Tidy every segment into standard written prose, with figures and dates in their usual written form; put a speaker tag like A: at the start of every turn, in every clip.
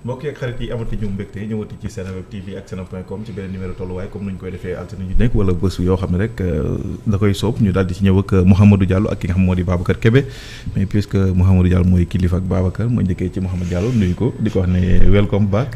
A: mbokk yi ak xarit yi amati ñu mbégte ñëwati ci Seneweb TV ak seneweb.com ci beneen numéro tolluwaay comme ni ñu koy defee altine ñu nekk wala bés yoo xam ne rek da koy soob ñu daal di ci ñëw ak Mouhamadou Diallo ak ki nga xam moo di Babacar Kébé mais puisque Mouhamadou Diallo mooy kilifa ak Babacar ma njëkkee ci Mouhamadou Diallo nuyu ko di ko wax ne welcome back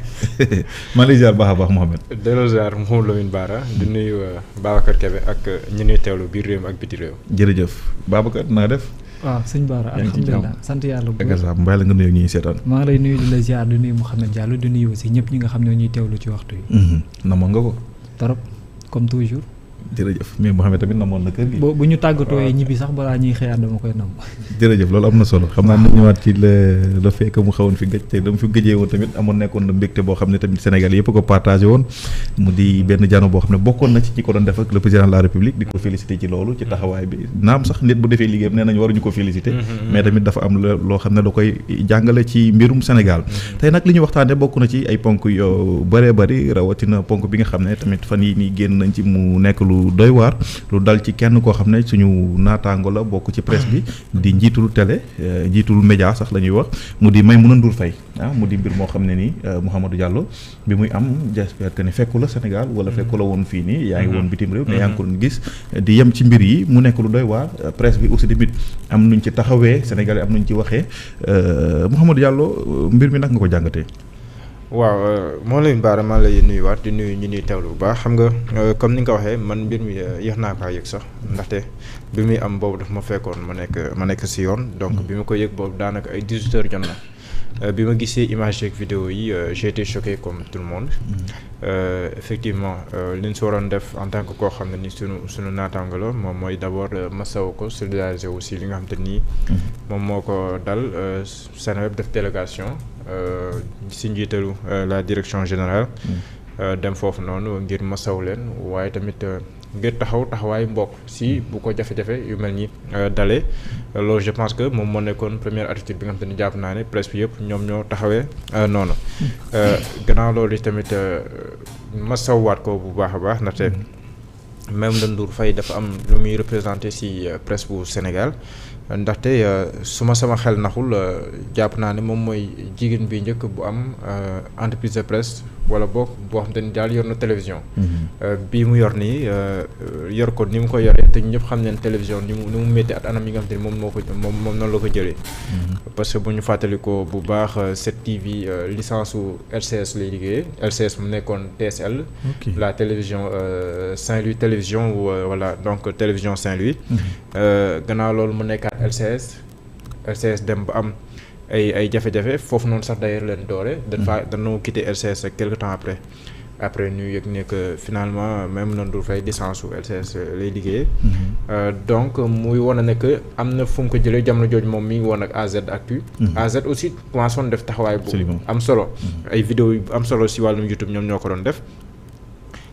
A: maa lay ziar baax a baax Mouhamed.
B: delloo ziar Mouhamadou Lamine Bara di nuyu Babacar Kébé ak ñi ñuy teewlu biir réew mi ak biti réew.
A: jërëjëf Babacar naa def.
C: waaw sëñ Bara alhamdulilah sant yàlla bu
A: baax mbay la nga nuyu ñuy seetaan.
C: maa ngi lay nuyu di la ziar di nuyu Mouhamed Diallo di nuyu aussi ñëpp ñi nga xam ne ñuy teewlu ci waxtu yi.
A: namoon nga ko.
C: trop comme toujours.
A: jërëjëf mais Mouhamed tamit namoon na kër gi.
C: bu ñu tàggatoo ñibbi sax balaa ñuy xëyaat dama koy nam.
A: jërëjëf loolu am na solo xam naa nañ ñëwaat ci le fait que mu xawoon fi gëj te dama fi gëjee woon tamit amoon nekkoon na mbégte boo xam ne tamit Sénégal yëpp ko partagé woon mu di benn jano boo xam ne bokkoon na ci ko doon def ak le président de la République di ko félicité ci loolu ci taxawaay bi naam sax nit bu defee liggéeyam nee nañu waruñu ko félicité mais tamit dafa am loo xam ne da koy jàngale ci mbirum Sénégal tey nag li ñu waxtaane bokk na ci ay ponk yoo bëree bëri rawatina ponk bi nga xam ne tamit fan yi nii génn nañ ci mu nekk lu doy waar lu dal ci kenn koo xam ne suñu naataango la bokk ci presse bi di njiitul télé njiitul média sax la ñuy wax mu di Maïmouna Ndour Faye mu di mbir moo xam ne nii Mouhamadou Diallo bi muy am j'espère que ne fekku la Sénégal wala fekku la woon fii nii yaa ngi woon bitim réew mais yaa ngi ko doon gis di yem ci mbir yi mu nekk lu doy waar presse bi aussi tamit am nuñ ci taxawee Sénégalais am nuñ ci waxee Mouhamadou Diallo mbir mi nag nga ko jàngatee.
B: waaw moo leen baara maa lay nuyuwaat di nuyu ñu ñuy teewlu bu baax xam nga comme ni nga ko waxee man mbir mi yéex naa ko yëg sax ndaxte bi muy am boobu daf ma fekkoon ma nekk si yoon donc bi ma ko yëg boobu daanaka ay 18 heures jot na bi ma gisee image ak vidéo yi j'ai été choqué comme tout le monde effectivement li ñu si waroon def en tant que koo xam ne ni suñu naataango la moom mooy d'abord masawu ko solidariser aussi li nga xam te nii moom moo ko dal Seneweb def délégation si njiitalu la direction générale dem foofu noonu ngir masaw leen waaye tamit ngir taxawaayu mbokk si bu ko jafe-jafe yu mel ni dalee loolu je pense que moom moo nekkoon première attitude bi nga xam te ni jàpp naa ne presse bi yëpp ñoom ñoo taxawee noonu gannaaw loolu tamit masawwaat ko bu baax a baax ndaxte Maïmouna Ndour Faye dafa am lu muy représenté si presse bu Sénégal ndaxte su ma sama xel naxul jàpp naa ne moom mooy jigéen bi njëkk bu am entreprise de presse wala boog boo xam te ni daal yor na télévision bii mu yor nii yor ko ni mu ko yoree te ñëpp xam ne télévision ni mu métti at anam yi nga xam te ni moom noonu la ko jëlee parce que bu ñu fàttali ko bu baax 7TV licence su LCS lay liggéeyee LCS mu nekkoon TSL la télévision Saint-Louis télévision voilà donc télévision Saint-Louis gannaaw loolu mu nekkaat LCS dem ba am ay jafe-jafe foofu noonu sax d'ailleurs leen doore dañoo quitté LCS quelque temps après ñu yëg ne que finalement Maïmouna Ndour Faye licence su LCS lay liggéeyee donc muy wane ne que am na fu mu ko jëlee jamono jooju moom mi ngi woon ak AZ Actu AZ aussi commencé woon def taxawaay bu am solo ay vidéo yu am solo si wàllum YouTube ñoom ñoo ko doon def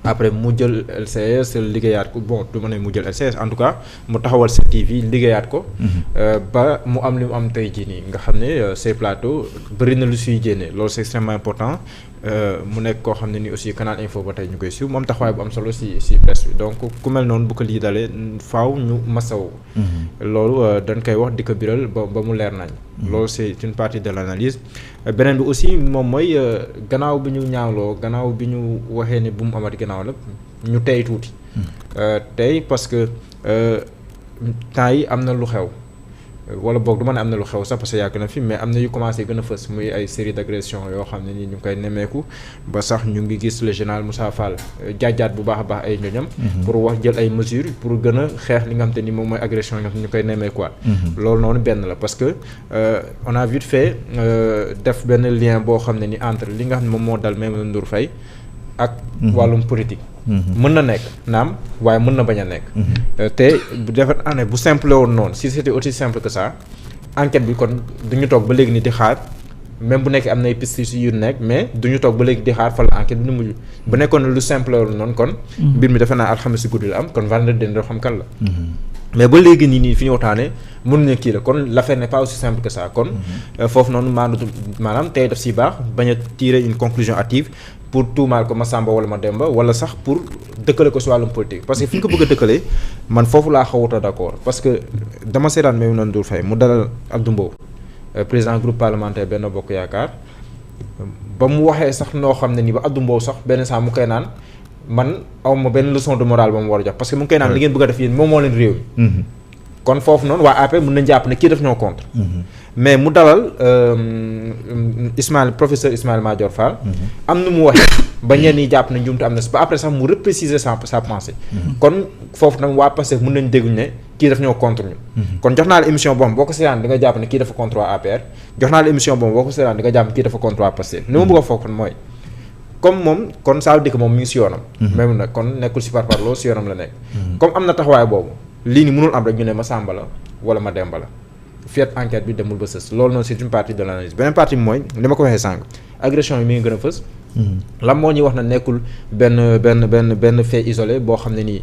B: après mu jël LCS liggéeyaat ko bon du ma ne mu jël LCS en tout cas mu taxawal 7TV liggéeyaat ko ba mu am li mu am tey jii nii nga xam ne ces plateaux bëri na lu suy génne loolu c'est extrêmement important mu nekk koo xam ne ni aussi Canal Info ba tey ñu koy suivre mu am taxawaay bu am solo si presse bi donc ku mel noonu bu ko lii dalee faaw ñu masaw loolu dañ koy wax di ko biral ba mu leer nañ loolu c'est une partie de l'analyse beneen bi aussi moom mooy gannaaw bi ñu ñaawloo gannaaw bi ñu waxee ni bu mu amati gannaaw la ñu tey tuuti tey parce que temps yi am na lu xew wala boog du ma ne am na lu xew sax parce que yàgg na fi mais am na yu commencé gën a fës muy ay série d'agression yoo xam ne ni ñu ngi koy nemmeeku ba sax ñu ngi gis le général Moussa Fall jaajaat bu baax a baax ay ñoñam pour wax jël ay mesures pour gën a xeex li nga xam te ni moom mooy agression yi nga xam ne ñu koy nemmeekuwaat loolu noonu benn la parce que on a vite fait def benn lien boo xam ne ni entre li nga xam ne moom moo dal Maïmouna Ndour Faye ak wàllum politique mën na nekk naam waaye mën na bañ a nekk te bu defar année bu simple woon noonu si c'était aussi simple que ça enquête bi kon duñu toog ba léegi ni di xaar même bu nekkee am na ay pistes yu nekk mais duñu toog ba léegi di xaar fa la enquête bi nu mujj bu nekkoon lu simple woon noonu kon mbir mi defe naa alxames si guddi la am kon vendredi dina xam kan la mais ba léegi nii fi ñu waxtaanee mënuñu kii la kon l'affaire n'est pas aussi simple que ça kon foofu noonu maanaam tey daf si baax bañ a tirer une conclusion hâtive pour tuumaal ko Massamba wala Mademba wala sax pour dëkkale ko si wàllum politique parce que fi ñu ko bëgg a dëkkalee man foofu laa xawut a d'accord parce que dama seetaan Maïmouna Ndour Faye mu dalal Abdou Mbow président groupe parlementaire Benno Bokk Yaakaar ba mu waxee sax noo xam ne nii ba Abdou Mbow sax benn saa mu koy naan man awma benn leçon de morale ba mu war a jox parce que mu ngi koy naan li ngeen bëgg a def yéen moom moo leen réew mi kon foofu noonu waa APR mën nañ jàpp ne kii daf ñoo contre mais mu dalal professeur Ismaïla Madior Fall am na mu waxee ba ñenn ñi jàpp ne njuumte am na ba après sax mu repréciser sa pensée kon foofu nag waa Pastef mën nañ dégg ne kii daf ñoo contre ñu kon jox naa la émission boobu boo ko seetaan di nga jàpp ne kii dafa contre waa APR jox naa la émission boobu boo ko seetaan di nga jàpp ne kii dafa contre waa Pastef li ma bëgg a foog kon mooy comme moom kon ça veut dire que moom mi ngi si yoonam même nag kon nekkul si parparloo si yoonam la nekk comme am na taxawaay boobu lii ni mënul am rek ñu ne ma Samba la wala ma Demba la fiat enquête bi demul ba sës loolu noonu c'est une partie de l'analyse beneen partie bi mooy li ma ko waxee sànq agression yi mi ngi gën a fës lan moo ñuy wax na nekkul benn fait isolé boo xam ne nii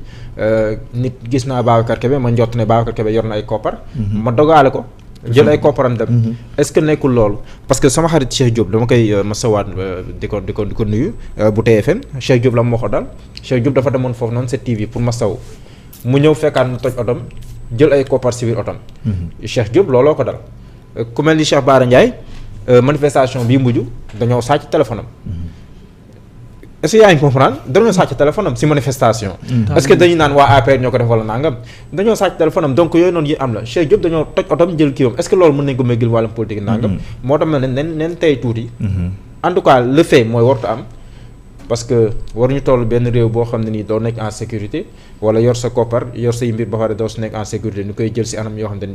B: nit gis naa Babacar Kébé ma njott ne Babacar Kébé yor na ay koppar ma dogaale ko jël ay kopparam dem est-ce que nekkul loolu parce que sama xarit Cheikh Diop dama koy masawaat di ko nuyu bu TFM Cheikh Diop la mu waxo daal Cheikh Diop dafa demoon foofu noonu 7TV pour masaw mu ñëw fekkaat na toj otom jël ay koppar si biir otom Cheikh Diop looloo ko dal ku mel ni Cheikh Bara Ndiaye manifestation bii mujj dañoo sàcc téléphone am est-ce que yaa ngi comprendre dañoo sàcc téléphone am si manifestation est-ce que dañuy naan waa APR ñoo ko def wala nangam dañoo sàcc téléphone am donc yooyu noonu yi am la Cheikh Diop dañoo toj otom jël kii am est-ce que loolu mën nañ ko méggil wàllum politique nangam moo tax ma ne neen tey tuuti en tout cas le fait mooy wartu am parce que waruñu toll benn réew boo xam ne nii doo nekk en sécurité wala yor sa koppar yor say mbir ba pare doo si nekk en sécurité ñu koy jël si anam yoo xam ne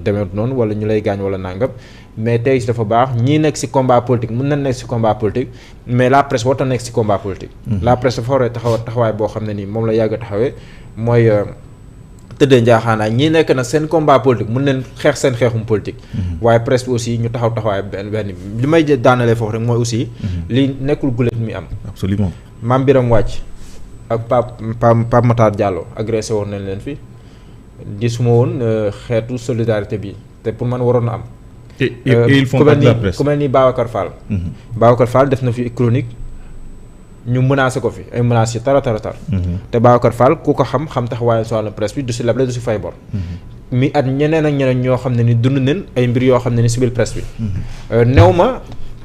B: demeewut noonu wala ñu lay gaañ wala nangam mais tey si dafa baax ñii nekk si combat politique mën na nekk si combat politique mais la presse warta nekk si combat politique la presse dafa war a taxawaay boo xam ne nii moom la yàgg a taxawee mooy tëddee njaaxaanaay ñii nekk na seen combat politique mën neen xeex seen xeexum politique waaye presse bi aussi ñu taxawaay benn li may daanalee foofu rek mooy aussi li nekkul gulet mi am
A: absolument
B: Mame Biram Wàcc ak Pape Matar Diallo agressé woon nañ leen fi gisuma woon xeetu solidarité bi te pour man waroon na am
A: ils font partie de la presse
B: ku mel ni Babacar Fall Babacar Fall def na fi chronique ñu menacé ko fi ay menaces yi tara te Babacar Fall ku ko xam taxawaaye si wàllum presse bi du si leble du si fay bor mi at ñeneen ak ñeneen ñoo xam ne ni dund nañ ay mbir yoo xam ne ni si biir presse bi néew ma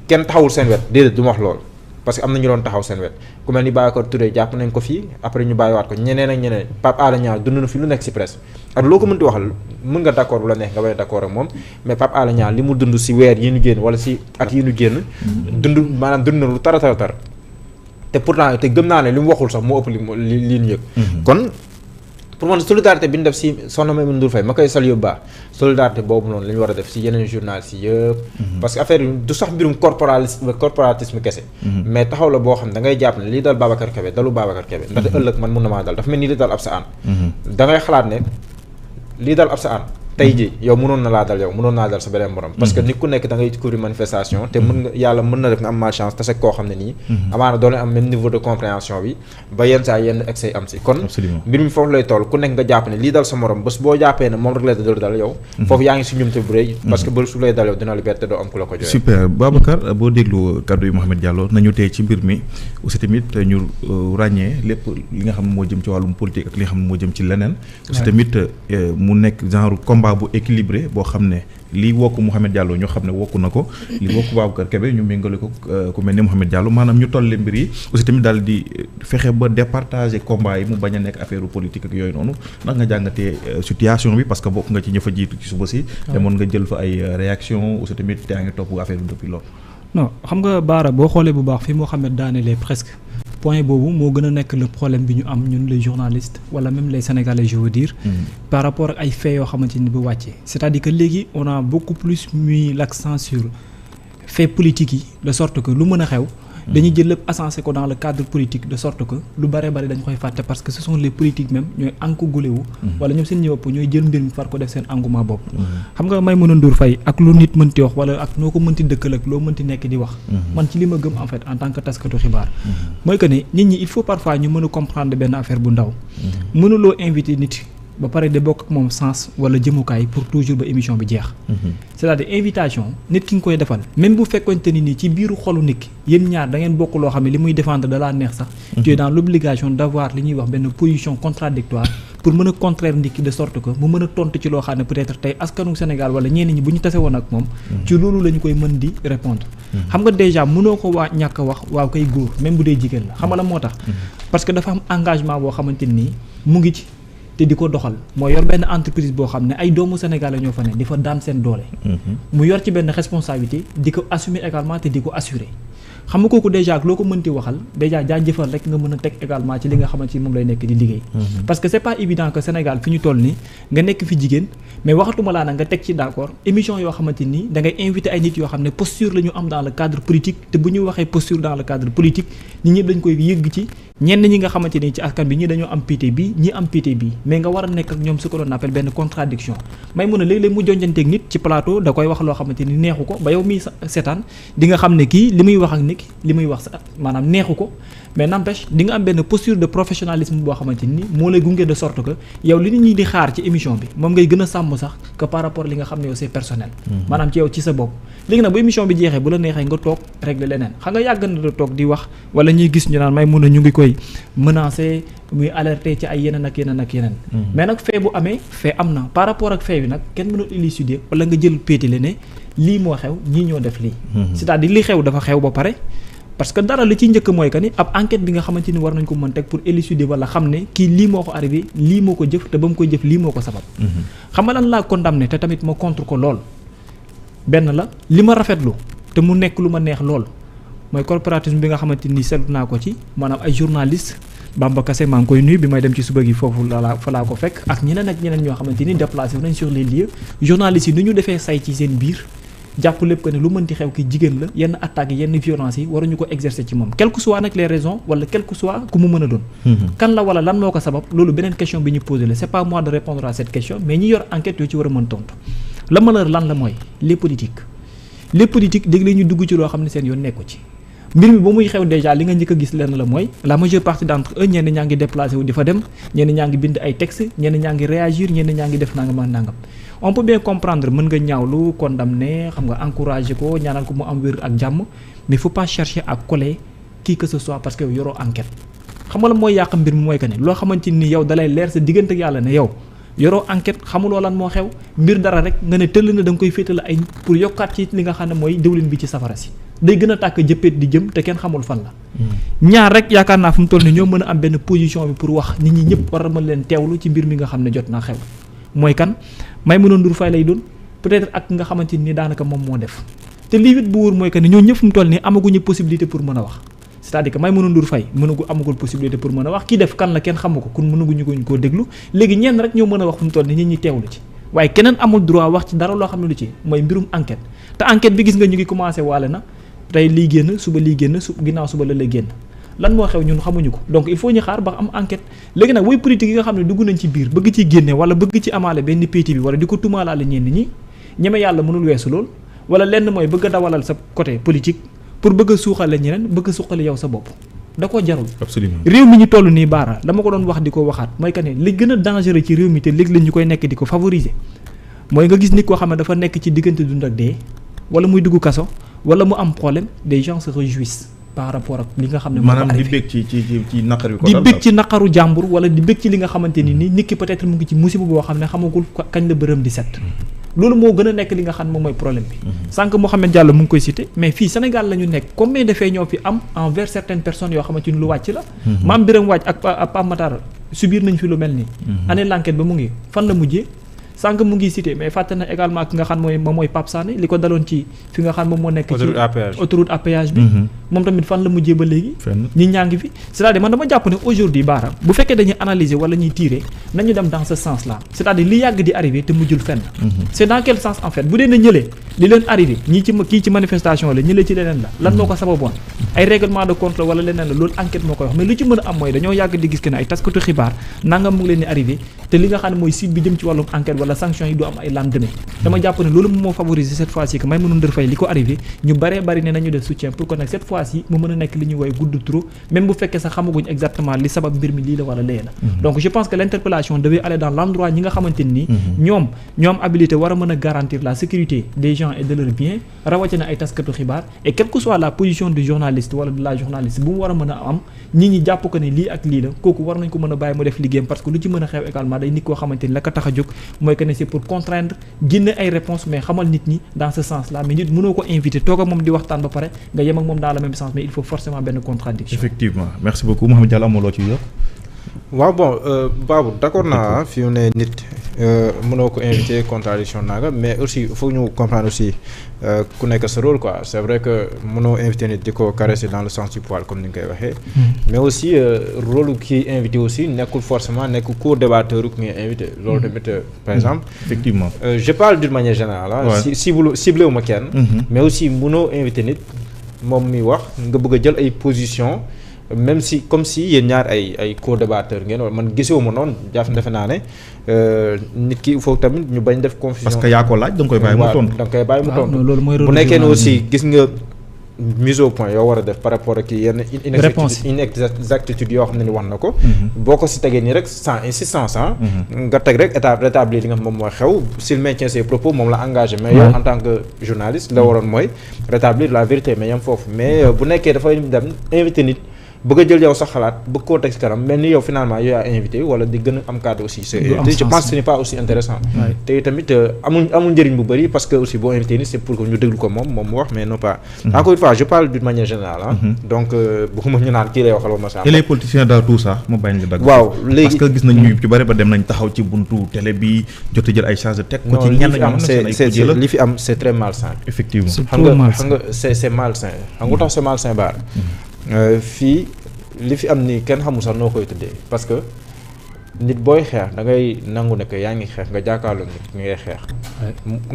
B: kenn taxawul seen wet déedéet du ma wax loolu parce que am na ñu doon taxaw seen wet ku mel ni Babacar Touré jàpp nañ ko fii après ñu bàyyiwaat ko ñeneen ak ñeneen Pape Alé Niang dund na fi lu nekk si presse ak loo ko mënti waxal mën nga d'accord bu la neex nga bay d'accord ak moom mais Pape Alé Niang li mu dund si weer yi ñu génn wala si at yi ñu génn dund maanaam dund na lu tara te pourtant te gëm naa ne li mu waxul sax moo ëpp li ñu yëg kon pour man solidarité bi ñu def si soxna Maïmouna Ndour Faye ma koy sal yu baax solidarité boobu noonu la ñu war a def si yeneen journalistes yi yëpp parce que affaire yi du sax mbirum corporatisme kese mais taxaw la boo xam da ngay jàpp ne lii dal Babacar Kébé dalu Babacar Kébé ndaxte ëllëg man mun na maa dal dafa mel ni li dal ab sa an da ngay xalaat ne lii dal ab sa an tey jii yow mënoon na laa dal yow mënoon naa dal sa beneen borom parce que nit ku nekk da ngay couvrir manifestation te mën nga yàlla mën na def nga am malchance tase koo xam ne nii amaana doole am même niveau de compréhension bi ba yenn saa yenn excès am si kon mbir mi foofu lay toll ku nekk nga jàpp ne lii dal sa morom bés boo jàppee ne moom rek lay dal yow foofu yaa ngi si ñumte bu rëy parce que ba su lay dal yow dina liberté doo am ku la ko joxe
A: super Babacar boo déglu kaddu yi Mouhamed Diallo nañu tey ci mbir mi aussi tamit ñu ràññee lépp li nga xam ne moo jëm ci wàllum politique ak li nga xam ne moo jëm ci leneen aussi tamit mu nekk genre combat bu équilibré boo xam ne lii wokk Mouhamed Diallo ñoo xam ne wokku na ko lii wokk Babacar Kébé ñu méngale ko ku mel ni Mouhamed Diallo maanaam ñu tolle mbir yi aussi tamit daal di fexe ba départager combat yi mu bañ a nekk affaire politique ak yooyu noonu ndax nga jàngatee situation bi parce que bokk nga ci ña fa jiitu ci suba si demoon nga jël fa ay réaction aussi tamit yaa ngi topp affaire bi depuis loolu
C: non xam nga Baara boo xoolee bu baax fi Mouhamed daanelee presque point boobu moo gën a nekk le problème bi ñu am ñun les journalistes wala même les sénégalais je veux dire par rapport ak ay faits yoo xamante ni bu wàccee c'est-à-dire que léegi on a beaucoup plus mis l'accent sur faits politiques yi de sorte que lu mën a xew dañuy jël lépp assencé ko dans le cadre politique de sorte que lu bare bare dañ koy fàtte parce que ce sont les politiques même ñooy encagoulé wu wala ñoom seen ñëwëpp ñooy jël mbir mi far ko def seen engouement bopp xam nga Maïmouna Ndour Faye ak lu nit mënti wax wala ak noo ko mënti dëkkal ak loo mënti nekk di wax man ci li ma gëm en fait en tant que taskatu xibaar mooy que ni nit ñi il faut parfois ñu mën a comprendre benn affaire bu ndaw mënuloo invité nit ba pare de bokk ak moom sens wala jëmukaay pour toujours ba émission bi jeex c'est-à-dire invitation nit ki nga koy defal même bu fekkonte ni nii ci biiru xolu nit ki yéen ñaar da ngeen bokk loo xam ne li muy défendre da laa neex sax tu es dans l'obligation d'avoir li ñuy wax benn position contradictoire pour mën a contraire ndikki de sorte que mu mën a tontu ci loo xam ne peut-être tey askanu Sénégal wala ñenn ñi bu ñu tase woon ak moom ci loolu la ñu koy mën di répondre xam nga déjà mënoo ko ñàkk a wax waaw kay góor même bu dee jigéen la xam nga la moo tax parce que dafa am engagement boo xamante nii mu ngi ci te di ko doxal moo yor benn entreprise boo xam ne ay doomu Sénégal ñoo fa ne di fa daan seen doole mu yor ci benn responsabilité di ko assumer également te di ko assurer xam nga kooku déjà ak loo ko mënti waxal déjà jaajëfal rek nga mën a teg également ci li nga xamante ni moom lay nekk di liggéey parce que c'est pas évident que Sénégal fi ñu toll nii nga nekk fi jigéen mais waxatuma laa nag nga teg ci d'accord émission yoo xamante ni da ngay invité ay nit yoo xam ne posture la ñu am dans le cadre politique te bu ñu waxee posture dans le cadre politique ñi ñëpp dañ koy yëgg ci ñenn ñi nga xamante ni ci askan bi ñi dañoo am PT bi ñi am PT bi mais nga war a nekk ak ñoom ce que l'on appelle benn contradiction may mun a léeg-léeg mu jonjanteeg nit ci plateau da koy wax loo xamante ni neexu ko ba yow miy seetaan di nga xam ne kii li muy wax ak nit li muy wax maanaam neexu ko mais n'empêche di nga am benn posture de professionnalisme boo xamante ni moo lay gunge de sorte que yow li nit ñi di xaar ci émission bi moom ngay gën a sàmm sax que par rapport li nga xam ne yow c'est personnel maanaam ci yow ci sa bopp léegi nag bu émission bi jeexee bu la neexee nga toog régler leneen xam nga yàgg na la toog di wax wala ñuy gis ñu naan may mun a ñu ngi koy menacer muy alerter ci ay yeneen ak yeneen ak yeneen mais nag fee bu amee fee am na par rapport ak fee bi nag kenn mënul élucider wala nga jël péetale ne lii moo xew ñii ñoo def lii c'est-à-dire li xew dafa xew ba pare parce que dara li ci njëkk mooy que ni ab enquête bi nga xamante ni war nañ ko mën teg pour élucider wala xam ne kii lii moo ko arrivé lii moo ko jëf te ba mu koy jëf lii moo ko sabab xam nga lan laa condamné te tamit ma contre ko lool benn la li ma rafetlu te mu nekk lu ma neex lool mooy corporatisme bi nga xamante ni seetlu naa ko ci maanaam ay journaliste Bamba Kassé maa ngi koy nuyu bi may dem ci suba gi foofu fa laa ko fekk ak ñeneen ñoo xamante ni déplacé wu nañ sur les lieux journalistes yi nu ñu defee say ci seen biir jàpp lépp que ne lu mënti xew ki jigéen la yenn attaques yi yenn violence yi waruñu ko exercer ci moom quel que soit nag les raisons wala quel que soit ku mu mën a doon kan la wala lan moo ko sabab loolu beneen question bi ñu posé la c'est pas moi de répondre à cette question mais ñi yor enquête yoo ci war a mën tontu la malheur lan la mooy les politiques dégg la ñu dugg ci loo xam ne seen yoon nekku ci mbir mi ba muy xew déjà li nga njëkk a gis lenn la mooy la majeure partie d'entre eux ñenn ñaa ngi déplacé wu di fa dem ñenn ñaa ngi bind ay textes ñenn ñaa ngi réagir ñenn ñaa ngi def nangam ak nangam on peut bien comprendre mën nga ñaawlu condamner xam nga encourager ko ñaanal ko mu am wér ak jàmm mais faut pas chercher à coller qui que ce soit parce que yoroo enquête xam nga la mooy yàq mbir mi mooy que ne loo xamante ni yow dalay leer sa diggante ak yàlla ne yow yoroo enquête xamuloo lan moo xew mbir dara rek nga ne tëll na da nga koy féetale ay pour yokkaat ci li nga xam ne mooy diwlin bi ci safara si day gën a tàkk jëppeet di jëm te kenn xamul fan la ñaar rek yaakaar naa fu mu toll ni ñoo mën a am benn position bi pour wax nit ñi ñëpp war a mën leen teewlu ci mbir mi nga xam ne jot naa xew mooy kan Maïmouna Ndour Faye lay doon peut-être ak nga xamante ni daanaka moom moo def te lii it bu wóor mooy que ne ñoo ñëpp fu mu toll nii amaguñu possibilité pour mën a wax c'est-à-dire que Maïmouna Ndour Faye amagul possibilité pour mën a wax kii def kan la kenn xamu ko kon mënaguñu koo déglu léegi ñenn rek ñoo mën a wax fu mu toll nii nit ñi teewlu ci waaye keneen amul droit wax ci dara loo xam ne lu ci mooy mbirum enquête te enquête bi gis nga ñu ngi commencé waale na tey lii génn suba lii génn ginnaaw suba la lay génn lan moo xew ñun xamuñu ko donc il faut ñu xaar ba am enquête léegi nag way politique yi nga xam ne dugg nañ ci biir bëgg ci génne wala bëgg ci amaale benn péti bi wala di ko tumaalaale ñenn ñi ñeme yàlla mënul weesu lool wala lenn mooy bëgg a dawalal sa côté politique pour bëgg a suuxale ñeneen bëgg a suuxale yow sa bopp da koo jarul.
A: absolument
C: réew mi ñu toll nii baara dama ko doon wax di ko waxaat mooy que ne li gën a dangereux ci réew mi te léegi la ñu koy nekk di ko favoriser mooy nga gis nit koo xam ne dafa nekk ci diggante dund ak dee wala muy dugg kaso wala mu am problème des gens se réjouissent par rapport ak li nga xam ne
A: maanaam di bëgg ci naqar wi ko
C: di bëgg ci naqaru jàmbur wala di bëgg ci li nga xamante ni nit ki peut-être mu ngi ci musiba boo xam ne xamagul kañ la bërëm di set loolu moo gën a nekk li nga xam ne moom mooy problème bi sànq Mouhamed Diallo mu ngi koy cité mais fii Sénégal la ñu nekk combien de faits ñoo fi am envers certaines personnes yoo xamante ni lu wàcc la Mame Birame Wathie ak Pape Matar subir nañ fi lu mel nii année l'enquête ba mu ngi fan la mujjee sànq mu ngi cité mais fàtte na également ki nga xam mooy Pape Sané li ko daloon ci fi nga xam moom moo nekk ci autoroute à péage bi moom tamit fan la mujjee ba léegi ñi ñaa ngi fi c'est-à-dire man dama jàpp ne aujourd'hui baara bu fekkee dañuy analyser wala ñuy tirer nañu dem dans ce sens là c'est-à-dire li yàgg di arrivé te mujjul fenn c'est dans quel sens en fait bu dee na ñëlee li leen arrivé kii ci manifestation la ñëlee ci leneen la lan moo ko sababoon ay règlement de compte la wala leneen la loolu enquête moo koy wax mais lu ci mën a am mooy dañoo yàgg di gis que ne ay taskatu xibaar nangam mu ngi leen di arrivé te li nga xam ne mooy site bi jëm ci wàllum enquête wala sanction yi du am ay lendemain dama jàpp ne loolu moo favoriser cette fois-ci que Maïmouna Ndour Faye li ko arrivé ñu bari ne nañu def soutien pour que nag cette fois-ci mu mën a nekk li ñuy woy gudd trop même bu fekkee sax xamaguñ exactement li sabab mbir mi lii la wala lee la donc je pense que l'interpellation devait aller dans l'endroit ñi nga xamante ni ñoom habilité war a mën a garantir la sécurité des gens et de leurs biens rawatina ay taskatu xibaar et quelle que soit la position du journaliste wala de la journaliste bu mu war a mën a am ñi jàpp ko ne lii ak lii la kooku war nañ ko mën a bàyyi mu def liggéeyam parce que lu ci mën a xew également day nit koo xamante ni la ko tax a jóg mooy que ne c'est pour contraindre génne ay réponses mais xamal nit ñi dans ce sens là mais nit mënoo ko inviter toog ak moom di waxtaan ba pare nga yem ak moom dans le même sens mais il faut forcément benn contradiction.
A: Effectivement merci beaucoup Mouhamed Diallo amoo loo ci yokk.
B: waaw bon Babou d'accord naa fi mu ne nit mënoo ko invité contradiction naaga mais aussi il faut ñu comprendre aussi ku nekk sa rôle quoi c'est vrai que mënoo invité nit di ko caresser dans le sens du poil comme ni nga koy waxee mais aussi rôle kii invité aussi nekkul forcément nekk co-débatteur ki ngay invité loolu tamit par exemple
A: effectivement
B: je parle d'une manière générale si ciblé wu ma kenn mais aussi mënoo invité nit moom mi wax nga bëgg a jël ay position même si comme si yéen ñaar ay co-débatteur ngeen wala man gisewuma noonu defe naa ne nit ki il faut tamit ñu bañ def confusion. parce
A: que yaa ko laaj da nga koy bàyyi mu tontu.
B: da nga koy bàyyi mu tontu bu nekkee ne aussi gis nga mise au point yoo war a def par rapport ak yenn inexactitude yoo xam ne ni wax na ko. boo ko si tegee nii rek sans insistance nga teg rek rétablir li nga xam moom mooy xew s'il maintient ses propos moom la engagé. mais yow en tant que journaliste la waroon mooy rétablir la vérité mais yam foofu mais bu nekkee dafay dem invité nit. bëgg a jël yow sa xalaat bëgg koo teg si kanam mel ni yow finalement yow yaa invité wala di gën a am cadre aussi c'est je pense que ce n'est pas aussi intéressant te tamit amul njëriñ bu bëri parce que aussi boo invité ni c'est pour que ñu déglu ko moom mu wax mais non pas encore une fois je parle d'une manière générale donc bëgguma ñu naan kii lay waxal ma sa
A: et les politiciens dans tout ça ma bañ la dagg
B: waaw léegi
A: parce que gis nañ ñu ci bëri ba dem nañ taxaw ci buntu télé bi jot a jël ay charge teg ko ci ñenn
B: li fi am c'est très malsain
A: effectivement
B: xam nga c'est malsain xam nga tax c'est malsain baar fii li fi am ni kenn xamul sax noo koy tuddee parce que nit booy xeex da ngay nangu ne que yaa ngi xeex nga jàkkaarloo nit ngay xeex.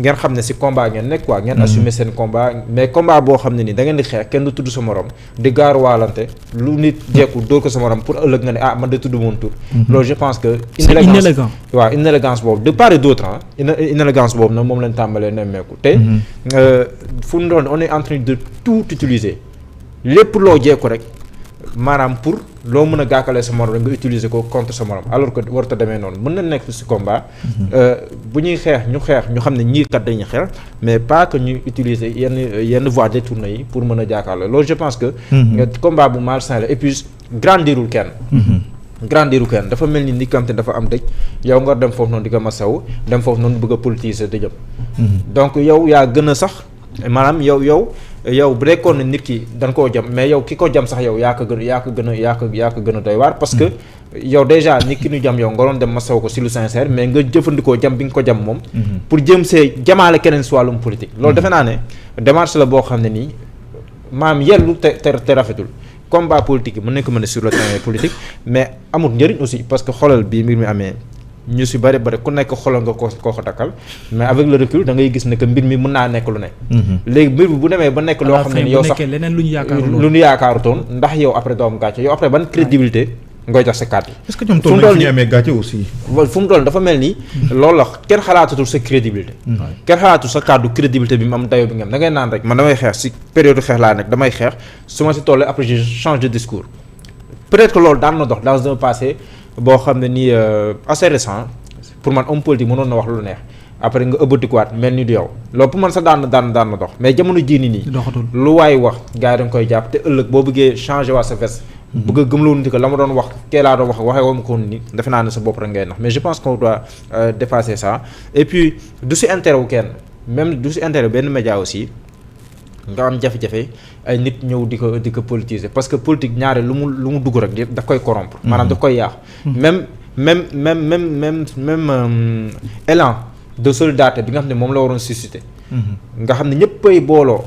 B: ngeen xam ne ci combat ngeen nekk quoi. ngeen assumer seen combat mais combat boo xam ne ni da ngeen di xeex kenn du tudd sa morom di gaaruwaalante lu nit jekku dóor ko sa morom pour ëllëg nga ne ah man de tudd moon tur. loolu je pense que.
C: inélégant
B: waaw inélégance boobu de part et d'autre inélégance boobu nag moom lañ tàmbalee nemmeeku te. fu mu doon on est en train de tout utiliser. lépp loo jekku rek maanaam pour loo mën a gàkkalee sa morom rek nga utiliser ko contre sa morom alors que warut a demee noonu mën na nekk ci combat. bu ñuy xeex ñu xam ne ñii kat dañuy xeex mais pas que ñuy utiliser yenn voies détournées yi pour mën a jàkkaarloo loolu je pense que. combat bu malsain la et puis grandirul kenn. dafa mel ni kam te dafa am dëj yow nga dem foofu noonu di ko masawu dem foofu noonu bëgg a politiser dëjëm. donc yow yaa gën a sax maanaam yow bu dekkoon ne nit ki dañ koo jam mais yow ki ko jam sax yow yaa ko gën a doy waar parce que yow déjà nit ki ñu jam yow nga doon dem masaw ko si lu sincère mais nga jëfandikoo jam bi nga ko jam moom pour jëm see jamaale keneen si wàllum politique loolu defe naa ne démarche la boo xam ne nii maam yellu te rafetul combat politique yi mën nañ ko mën a sur le terrain politique mais amul njëriñ aussi parce que xoolal bii mbir mi amee ñu si bëri ku nekk xoolal nga ko takkal mais avec le recul da ngay gis ne que mbir mi mën naa nekk lu ne. léegi mbir bi bu demee ba nekk loo xam ne yow sax
C: leneen lu
B: ñu yaakaarutoon ndax yow après doo am gàcce yow après ban crédibilité ngay jox sa kàddu.
A: est-ce que ñoom toll nañ fi ñu amee gàcce aussi.
B: fu mu toll dafa mel ni. loolu la kenn xalaatatul sa crédibilité. kenn xalaatul sa kàddu crédibilité bi mu am dayoo bi nga am da ngay naan rek man damay xeex si période xeex laa nekk damay xeex su ma si tollee après je change de discours peut-être que loolu daan na dox dans un passé boo xam ne nii assez récent pour man homme politique mënoon na wax lu neex après nga ëbbatikuwaat mel ni du yow loolu pour man sax daan na dox mais jamono jii nii lu waay wax gars yi dañ koy jàpp te ëllëg boo bëggee changer waa sa veste bëgg a gëmloo nit que la ma doon wax kee laa doon wax waxee woo ma ko ni defe naa ne sa bopp rek ngay nax mais je pense qu'on doit dépasser ça et puis du si intérêt wu kenn même du si intérêt benn média aussi nga am jafe-jafe ay nit ñëw di ko politiser parce que politique ñaare lu mu dugg rek daf koy corrompre maanaam daf koy yàq même élan de solidarité bi nga xam ne moom la waroon susciter nga xam ne ñëppay booloo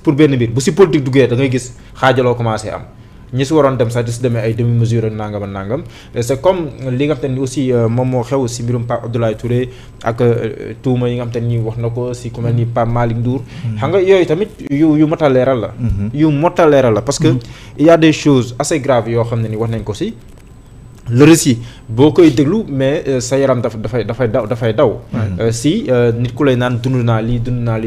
B: pour benn mbir bu si politique duggee da ngay gis xaajaloo commencé am ñi si waroon dem sax di si demee ay demi mesure ak nangam ak nangam c'est comme li nga xam te ni aussi moom moo xew si mbirum Pape Abdoulaye Touré ak tuuma yi nga xam te ni wax na ko si ku mel ni Pape Malick Ndour xam nga yooyu tamit yu mot a leeral la yu mot a leeral la parce que il y a des choses assez graves yoo xam ne ni wax nañ ko si le récit boo koy déglu mais sa yaram dafay daw. Si nit ku lay naan dund naa lii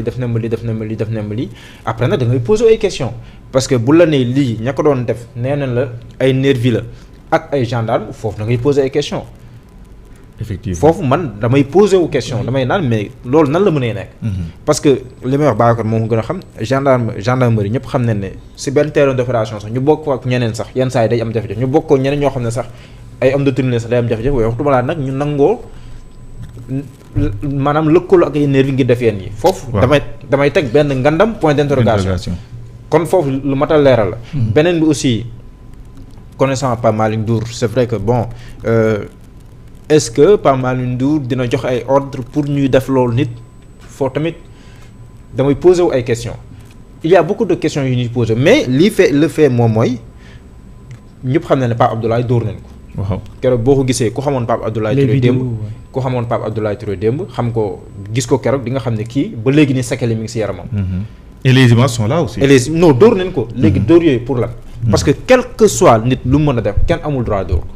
B: def na ma lii après nag da ngay poser ay questions parce que bu la nee lii ña ko doon def nee nañ la ay nervi la ak ay gendarme foofu da ngay poser ay questions.
A: effectivement
B: foofu man damay poser wu question damay naan mais loolu nan la mënee nekk. parce que li may wax Babacar moom gën a xam gendarmerie ñëpp xam nañ ne si benn terrain d'opération sax ñu bokk ak ñeneen sax yenn saa yi day am jafe-jafe ñu bokkoo ñeneen ñoo xam ne sax. ay am de tournée sax day am jafe-jafe waaye waxtu balaa nag ñu nangoo maanaam lëkkaloo ak ay nervi ngi def yenn yi foofu. damay teg benn ngandam point d'interrogation. kon foofu lu mat a leeral la. beneen bi aussi connaissant Pape Malick Ndour c'est vrai que bon est-ce que Pape Malick Ndour dina jox ay ordre pour ñuy def loolu nit foo tamit damay poser wu ay questions il y a beaucoup de questions yu ñuy poser mais lii le fait moom mooy ñëpp xam na ne Pape Abdoulaye dóor nañ ko.
A: waaw
B: keroog boo ko gisee ku xamoon Pape Abdoulaye Touré démb xam ko gis ko keroog di nga xam ne kii ba léegi ni séquelles mi ngi si yaramam.
A: et les images sont là aussi.
B: non dóor nañ ko. léegi dóor yooyu pour lan. parce que quel que soit nit lu mu mën a def kenn amul droit dóor ko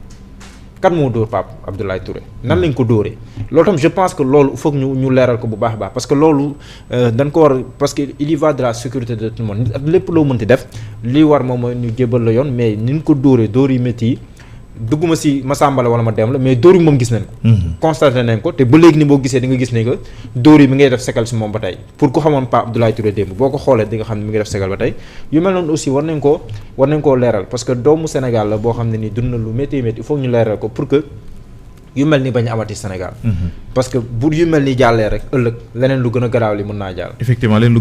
B: kan moo dóor Pape Abdoulaye Touré nan lañ ko dóoree loolu tam je pense que loolu il faut que ñu leeral ko bu baax a baax parce que loolu dañ ko war parce que il y va de la sécurité de tout le monde ak lépp loo mënti def li war moom mooy ñu jébal la yoon mais ni ñu ko dóoree dóor yu métti yi dugguma si ma sàmbale wala ma dem la mais dóor yi moom gis nañ ko. constaté nañ ko te ba léegi ni boo gisee di nga gis ne que dóor yi mi ngay def séquelle si moom ba tey pour ku xamoon Pape Abdoulaye Touré démb boo ko xoolee di nga xam ne mi ngi def séquelle ba tey yu mel noonu aussi war nañ koo leeral parce que doomu Sénégal la boo xam ne ni dund na lu métti métti il faut ñu leeral ko pour que yu mel ni bañ a amati Sénégal. parce que bu yu mel ni jàllee rek ëllëg leneen lu gën a garaaw li mën naa jàll.
A: effectivement leen lu